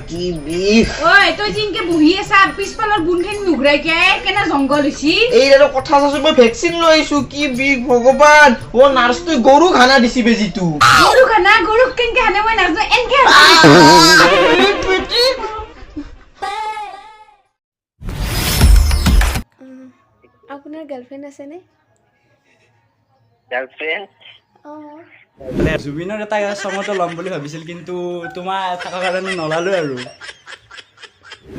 কি বিষ ঐ তই জিনকে বহি আছা পিছফালৰ বুনখিনি নুঘূৰাই কে কেনে জংঘল হৈছি। এই আৰু কথা চাচোন, মই ভেকচিন লৈ আহিছো, কি বিষ ভগৱান। অ নাৰ্ছটোৱে গৰু খানা দিছি বেজিটো। গৰু খানা? গৰুক কেনকে হানে মই নাজানো, এনকে আপোনাৰ গাৰ্লফ্ৰেণ্ড আছেনে? গাৰ্লফ্ৰেণ্ড? অ। জুবিনৰ এটা চঙতো ল'ম বুলি ভাবিছিল, কিন্তু তোমাৰ থকাৰ কাৰণে নলালো আৰু।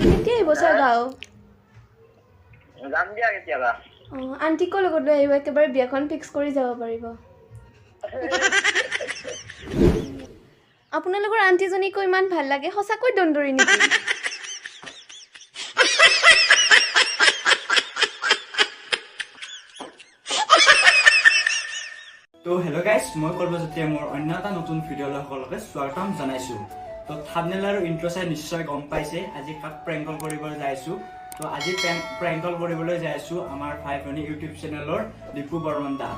কেতিয়া আহিব ছয়গাঁও? যাম দিয়া কেতিয়াবা। অ, আণ্টিকো লগত লৈ আহিব, একেবাৰে বিয়াখন ফিক্স কৰি যাব পাৰিব। আপোনালোকৰ আণ্টিজনীকো ইমান ভাল লাগে, সঁচাকৈ দন্দুৰী নেকি? তো হেল্ল' গাইজ, মই কল্পজ্যোতিয়ে মোৰ অন্য এটা নতুন ভিডিঅ'লৈ সকলোকে স্বাগতম জনাইছোঁ। তো থাম্বনেইল আৰু ইণ্ট্ৰ' চাই নিশ্চয় গম পাইছে আজি কাক প্ৰেংক কল কৰিবলৈ যাই আছোঁ। তো আজি প্ৰেংক কল কৰিবলৈ যাই আছোঁ আমাৰ ভাই ভনী ইউটিউব চেনেলৰ দীপু বৰ্মন দা।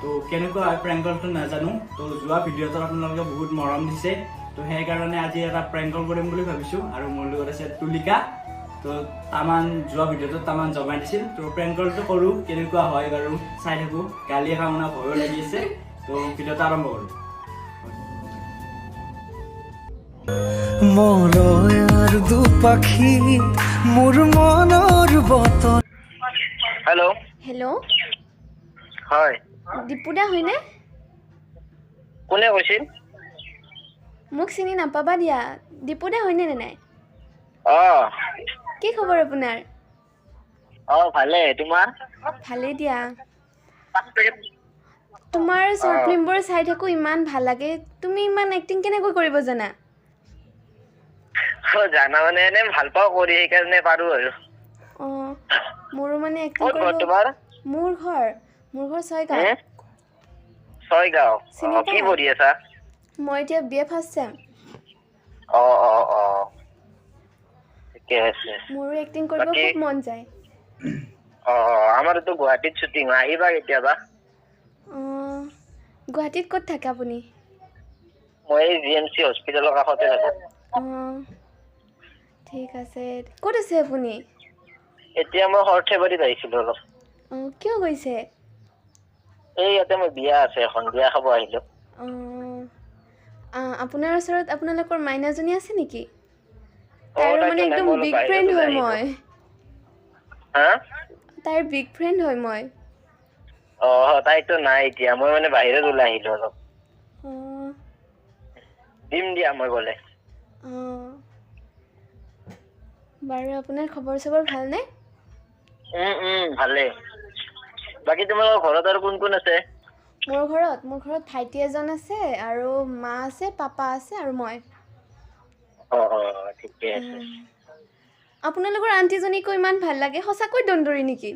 তো কেনেকুৱা হয় প্ৰেংক কলটো নাজানো। তো যোৱা ভিডিঅ'টোত আপোনালোকে বহুত মৰম দিছে, তো সেইকাৰণে আজি এটা প্ৰেংক কল কৰিম বুলি ভাবিছোঁ। আৰু মোৰ লগত আছে তুলিকা। তো তামান যোৱা ভিডিঅ'টোত তামান জমাই দিছিল। তো প্ৰেংক কলটো কৰোঁ, কেনেকুৱা হয় বাৰু চাই থাকোঁ। গালি খাওঁ না, ভয়ো লাগি আছে। তো ভিডিঅ'টো আৰম্ভ কৰোঁ। মৰয়াৰ দুপাখি মোৰ মনৰ বতৰ। হেল্ল'। হেল্ল'। হয়, দীপুদা হয়নে? কোনে কৈছিল? মোক চিনি নাপাবা দিয়া। দীপুদা হয়নে নে নাই? অ। কি খবৰ আপোনাৰ? অ ভালে, তোমাৰ? ভালেই দিয়া। তোমাৰ শ্বৰ্ট ফিল্মবোৰ চাই থাকোঁ, ইমান ভাল লাগে। তুমি ইমান এক্টিং কেনেকৈ কৰিব জানা? অ জানা মানে এনে ভাল পাওঁ কৰি, সেইকাৰণে পাৰো আৰু। অ, মোৰো মানে এক্টিং ক'ত ঘৰ কৰিব। তোমাৰ? মোৰ ঘৰ, মোৰ ঘৰ ছয়গাঁও। ছয়গাঁও। চিনি অ, কি পোৱা? পঢ়ি আছা? মই এতিয়া বি এ ফাৰ্ষ্ট চেম। অ অ অ, ঠিকে আছে। মোৰো এক্টিং কৰিব বাকী? খুব মন যায়। অ অ, আমাৰতো গুৱাহাটীত শ্বুটিং হয়, আহিবা কেতিয়াবা। অ, গুৱাহাটীত ক'ত থাকে আপুনি? মই জি এম চি হস্পিটেলৰ কাষতে থাকো। অ ঠিক আছে। ক'ত আছে আপুনি? এতিয়া মই সৰ্থেবাৰীত আহিছিলো অলপ। অ, কিয় গৈছে? এই ইয়াতে মোৰ বিয়া আছে এখন, বিয়া খাব আহিলো। অ, আপোনাৰ ওচৰত আপোনালোকৰ মাইনাজনী আছে নেকি? অ, তাইৰো তাইতো মানে নাই, একদম মই অলপ বিগ বাহিৰত ফ্ৰেণ্ড ওলাই হয় আহিলো। মই। হা? তাইৰ বিগ ফ্ৰেণ্ড হয় মই। অ তাইতো নাই এতিয়া, মই মানে বাহিৰত ওলাই আহিলো অলপ। অ। দিম দিয়া মই গ'লে। অ বাৰু, আপোনাৰ খবৰ চবৰ ভালনে? উম উম ভালেই। বাকী তোমালোকৰ ঘৰত আৰু কোন কোন আছে? মোৰ ঘৰত, মোৰ ঘৰত ভাইটি এজন আছে আৰু মা আছে, পাপা আছে আৰু মই। অ অ, ঠিকে আছে। আপোনালোকৰ আণ্টিজনীকো ইমান ভাল লাগে, সঁচাকৈ দন্দুৰী নেকি?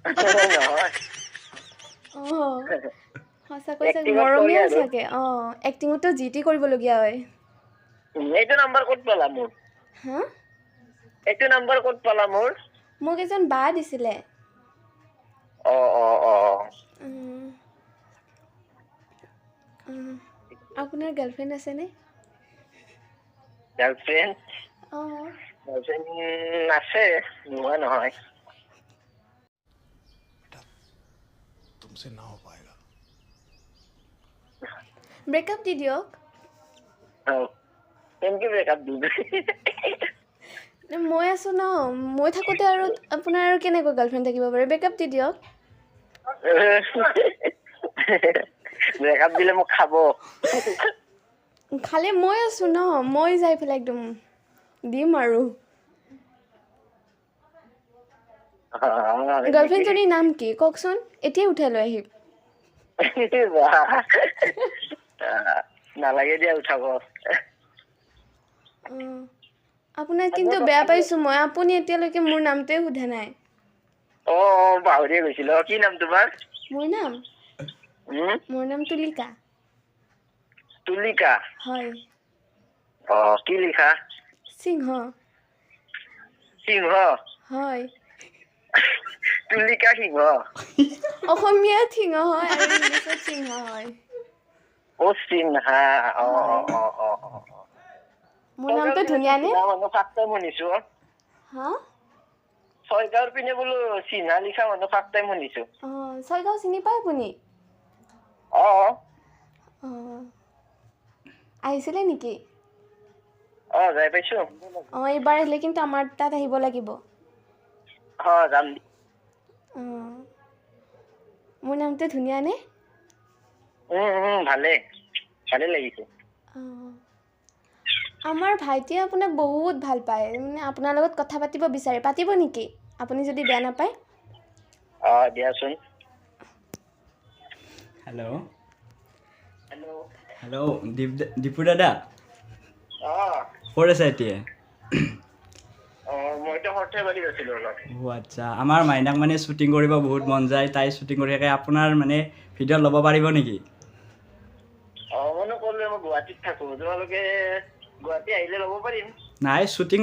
নহয়। অ সঁচাকৈ চাগে এক্টিঙত কৰে মৰমীয়াল আৰু। চাগে। অ, এক্টিঙতো যি টি কৰিবলগীয়া হয়। এইটো নাম্বাৰ ক'ত পালা মোৰ? হা? এইটো নাম্বাৰ ক'ত পালা মোৰ? মোক এজন বা দিছিলে। অ অ অ। উম, উম, আপোনাৰ গাৰ্লফ্ৰেণ্ড আছেনে? গাৰ্লফ্ৰেণ্ড? অ। গাৰ্লফ্ৰেণ্ড আছে, নোহোৱা নহয়। তুমছে না हो पाएगा। ব্ৰেকআপ দি দিয়ক। অ, কেনেকে ব্ৰেকআপ দিম? মই আছোঁ ন, মই থাকোঁতে আৰু আপোনাৰ আৰু কেনেকৈ গাৰ্লফ্ৰেণ্ড থাকিব পাৰে? ব্ৰেকআপ দি দিয়ক। ব্ৰেকআপ দিলে মোক খাব। খালে মই আছোঁ ন, মই যাই পেলাই একদম দিম আৰু। গাৰ্লফ্ৰেণ্ডজনীৰ নাম কি কওকচোন, এতিয়াই উঠাই লৈ আহিম। বাহ। নালাগে দিয়া উঠাব। অঁ, আপোনাক কিন্তু বেয়া পাইছোঁ মই, আপুনি এতিয়ালৈকে মোৰ নামটোৱে সোধা নাই। অ অ, পাহৰিয়ে গৈছিলো। অ, কি নাম তোমাৰ? মোৰ নাম? মোৰ নাম তুলিকা। তুলিকা? হয়। অ, কি লিখা? সিংহ। সিংহ? হয়। তুলিকা সিংহ? অসমীয়াত সিংহ হয় আৰু ইংলিছত সিংহ হয়। অ সিনহা, অ অ অ অ অ। মোৰ নামটো ধুনীয়া নে? মানুহ ফাৰ্ষ্ট টাইম শুনিছো। হা? ছয়গাঁৱৰ পিনে বোলো চিহ্না লিখা মানুহ ফাৰ্ষ্ট টাইম শুনিছো। অঁ, ছয়গাঁও চিনি পায় আপুনি? অ। অঁ, আহিছিলে নেকি? অ, যাই পাইছো। অঁ, এইবাৰ আহিলে কিন্তু আমাৰ তাত আহিব লাগিব। অ, যাম। অঁ, মোৰ নামটো ধুনীয়া নে? ভালে ভালে লাগিছে। অঁ, আমাৰ ভাইটিয়ে আপোনাক বহুত ভাল পায়, মানে আপোনাৰ লগত কথা পাতিব বিচাৰে। পাতিব নেকি, আপুনি যদি বেয়া নাপায়? অ, দিয়াচোন। হেল্ল'। হেল্ল'। হেল্ল' দীপ, দীপু দাদা। অ। ক'ত আছে এতিয়া? অ, মইতো সৰ্থেবাৰীত আছিলো অলপ। অ' আচ্ছা, আমাৰ মাইনাক মানে শ্বুটিং কৰিব বহুত মন যায়, তাই শ্বুটিং কৰি থাকে। আপোনাৰ মানে ভিডিঅ' ল'ব পাৰিব নেকি? অ, মইনো ক'লোৱে মই গুৱাহাটীত থাকো, তোমালোকে গুৱাহাটী আহিলে ল'ব পাৰিম। নাই, শ্বুটিং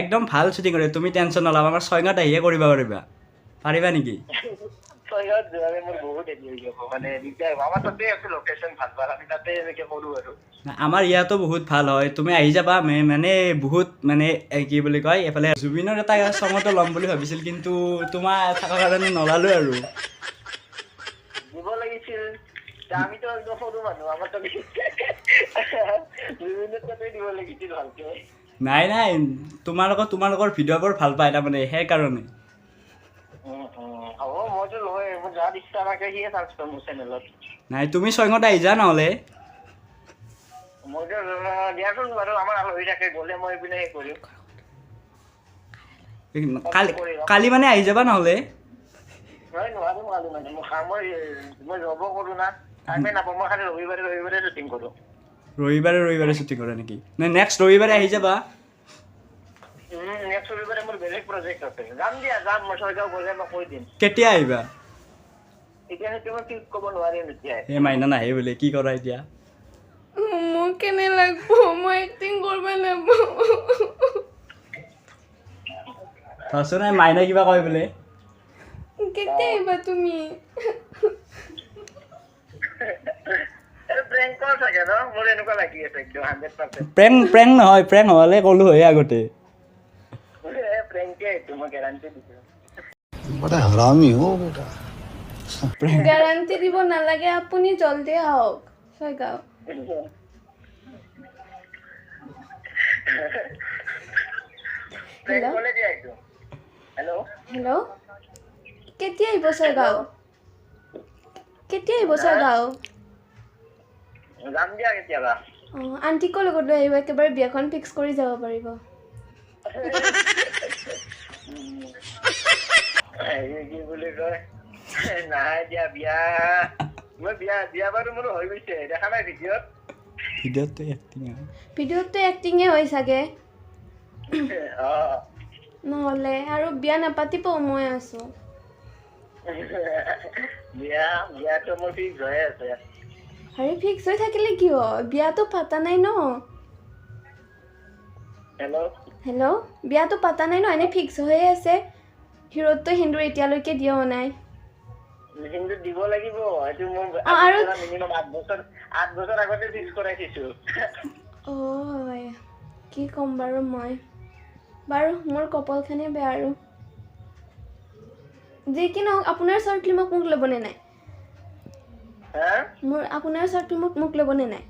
একদম ভাল শ্বুটিং কৰে, তুমি টেনশ্যন নল'বা। আমাৰ ছয়গাঁৱত আহিয়ে কৰিব পাৰিবা, পাৰিবা নেকি? ছয়গাঁৱত যোৱালে মোৰ বহুত হেৰি হৈ যাব, মানে দিগদাৰ হ'ব। আমাৰ তাতে আছে লোকেশ্যন ভাল ভাল, আমি তাতে এনেকে কৰো আৰু। আমাৰ ইয়াতো বহুত ভাল হয়, তুমি আহি যাবা। মানে বহুত মানে এই কি বুলি কয়, এইফালে জুবিনৰ এটা চঙতো ল'ম বুলি ভাবিছিল, কিন্তু তোমাৰ থকাৰ কাৰণে নলালো আৰু। দিব লাগিছিল। আমিতো একদম সৰু মানুহ, আমাৰতো জুবিনৰ তাতে দিব লাগিছিল ভালকে। নাই নাই, তোমালোকৰ ভিডিঅ'বোৰ ভাল পায় তাৰমানে, সেইকাৰণে। হ'ব, মইতো লয়, মোৰ যাৰ ইচ্ছা থাকে সিয়ে চাৰ্চ কৰে মোৰ চেনেলত। নাই, তুমি ছয়গাঁৱত আহি যা নহ'লে। মইতো দিয়াচোন বাৰু, আমাৰ আলহী থাকে, গ'লে মই এইপিনে সেই কৰিম। কালি কালি মানে আহি যাবা নহ'লে। মই নোৱাৰিম কালি, মানে মোৰ কাম, মই জবো কৰোঁ না, টাইমে নাপাওঁ। মই খালি ৰবিবাৰে ৰবিবাৰে শ্বুটিং কৰোঁ। ৰবিবাৰে ৰবিবাৰে ছুটি কৰে নেকি? নাই, নেক্সট ৰবিবাৰে আহি যাবা। নেক্সট ৰবিবাৰে মোৰ বেলেগ প্ৰজেক্ট আছে। যাম দিয়া, যাম মই ছয়গাঁও গ'লে মই কৈ দিম। কেতিয়া আহিবা? এতিয়া সেইটো মই ফিক্স ক'ব নোৱাৰিম এতিয়াই। এই মাইনা নাহে বোলে, কি কৰা এতিয়া? মোক কেনে লাগব, মই এক্টিং কৰিব নাপাওঁ। ধৰচোন, এই মাইনা কিবা কয় বোলে। কেতিয়া আহিবা তুমি? প্ৰেংক কল চাগে ন? মোৰ এনেকুৱা লাগি আছে একদম 100%। প্ৰেংক প্ৰেংক নহয়, প্ৰেংক হ'লে ক'লো হয় আগতে। প্ৰেংকে এইটো, মই গেৰাণ্টি দিছোঁ। बड़ा हरामी हो बेटा। গেৰাণ্টি দিব নালাগে, আপুনি জলদি আহক ছয়গাঁও। Prank hello'. কলে দিয়া এইটো। হেল্ল'। হেল্ল', কেতিয়া আহিব ছয়গাঁও? কেতিয়া আহিব ছয়গাঁও? যাম দিয়া কেতিয়াবা। অঁ, আণ্টিকো লগত লৈ আহিব, একেবাৰে বিয়াখন ফিক্স কৰি যাব পাৰিব। হেৰি কি বুলি কয়, নাই দিয়া বিয়া, মই বিয়া বিয়া বাৰু মোৰ হৈ গৈছে, দেখা নাই ভিডিঅ'ত? ভিডিঅ'টো এক্টিং। ভিডিঅ'ততো এক্টিঙে হয় চাগে। অ। নহ'লে আৰু বিয়া নাপাতিব, মই আছোঁ। বিয়াটো মোৰ ফিক্স হৈয়ে আছে। আৰে, ফিক্স হৈ থাকিলে কি হয়, বিয়াটো পাতা নাই ন। হেল্ল'। হেল্ল', বিয়াটো পাতা নাই ন, এনেই ফিক্স হৈয়ে আছে। শিৰতটো সেন্দুৰ এতিয়ালৈকে দিয়াও নাই। কিন্তু দিব লাগিব সেইটো মোৰ অ, আৰু মিনিমাম 8 বছৰ, 8 বছৰ আগতে ফিক্স কৰাই থৈছো। অঁ, কি ক'ম বাৰু মই, বাৰু মোৰ কপালখনেই বেয়া আৰু। যি কি নহওক, আপোনাৰ শ্বৰ্ট ফিল্মক মোক ল'বনে নাই? হা? মোৰ আপোনাৰ শ্বৰ্ট ফিল্মত মোক ল'বনে নাই?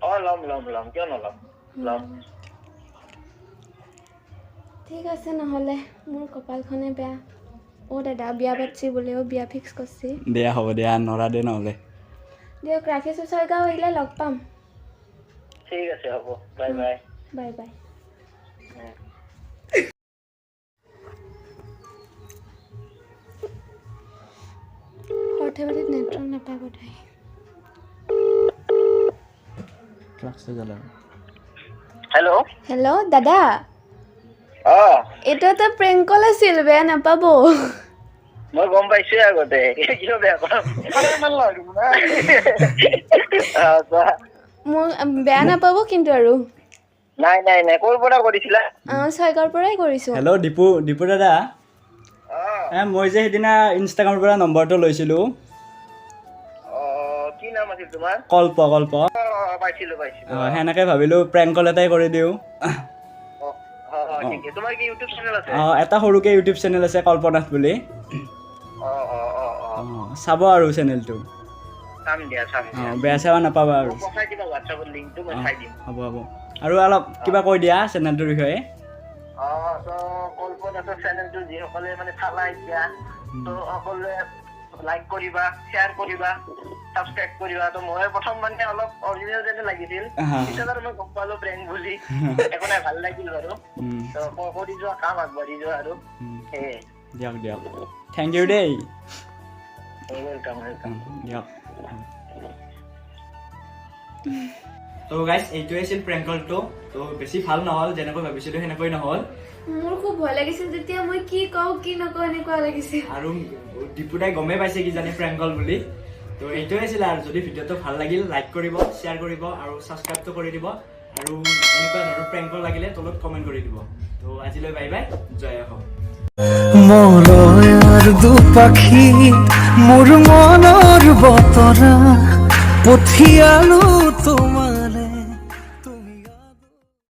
অ, ল'ম ল'ম ল'ম, কিয় নল'ম, ল'ম। ঠিক আছে নহ'লে, মোৰ কপালখনে বেয়া। অ' দাদা, বিয়া পাতছি বোলে, অ' বিয়া ফিক্স কৰছি। দিয়া, হ'ব দিয়া, নৰা দে নহ'লে। দিয়ক, ৰাখিছোঁ। ছয়গাঁও আহিলে লগ পাম। ঠিক আছে, হ'ব, বাই বাই। Bye bye. সৰ্থেবাৰীত নেটৱৰ্ক নাপায় বোধহয়। হেল্ল'। হেল্ল' দাদা। অ। এইটো এটা প্ৰেংক কল আছিল, বেয়া নাপাব। মই গম পাইছোৱে আগতে, কিয় বেয়া পাম? অ, কোৱা। মোক বেয়া নাপাব কিন্তু আৰু। নাই নাই নাই, ক'ৰ পৰা কৰিছিলা? অঁ, ছয়গাঁৱৰ পৰাই কৰিছোঁ। হেল্ল' দীপু, দীপু দাদা। অ। এ মই যে সেইদিনা ইনষ্টাগ্ৰামৰ পৰা নম্বৰটো লৈছিলোঁ। অ, কি নাম আছিল? আছিল তোমাৰ? কল্প, কল্প। অ, পাইছিলো, পাইছিলো। অঁ, সেনেকৈ ভাবিলোঁ প্ৰেংক কল এটাই কৰি দিওঁ। অ, ঠিকে। তোমাৰ কি ইউটিউব চেনেল আছে? অঁ, এটা সৰুকৈ ইউটিউব চেনেল আছে, কল্পনাথ বুলি। অ অ অ অ অঁ, চাব আৰু চেনেলটো। চাম দিয়া, চাম দিয়া। অঁ, বেয়া চেয়া নাপাবা আৰু। মোক পঠাই দিবা হোৱাটছএপত লিংকটো, মই চাই দিম। হ'ব হ'ব। আৰু অলপ কিবা কৈ দিয়া চেনেলটোৰ বিষয়ে। অ, ত কল্পনাথৰ চেনেলটো যিসকলে মানে চালা এতিয়া, ত সকলোৱে লাইক কৰিবা, শ্বেয়াৰ কৰিবা, ছাবস্ক্ৰাইব কৰিবা। ত মই প্ৰথম মানে অলপ অৰিজিনেল যেনে লাগিছিল, পিছত আৰু মই গম পালো প্ৰেংক বুলি। একো নাই, ভাল লাগিল বাৰু। ত কৰি যোৱা কাম, আগবাঢ়ি যোৱা আৰু সেয়ে। দিয়ক দিয়ক, thank U দেই। Welcome, welcome. দিয়ক। তো গাইজ, এইটোৱে আছিল প্ৰেংক কলটো। তো বেছি ভাল নহ'ল, যেনেকৈ ভাবিছিলোঁ সেনেকৈ নহ'ল। মোৰ খুব ভয় লাগিছিল তেতিয়া, মই কি কওঁ কি নকওঁ এনেকুৱা লাগিছিল। আৰু দীপুদাই গমেই পাইছে কিজানি প্ৰেংক কল বুলি। তো এইটোৱে আছিল আৰু যদি ভিডিঅ'টো ভাল লাগিল, লাইক কৰিব, শ্বেয়াৰ কৰিব আৰু ছাবস্ক্ৰাইবটো কৰি দিব। আৰু এনেকুৱা ধৰণৰ প্ৰেংক কল লাগিলে তলত কমেণ্ট কৰি দিব। তো আজিলৈ বাই বাই, জয় অসম। মলয়াৰ দুপাখি, মোৰ মনৰ বতৰা পঠিয়ালো।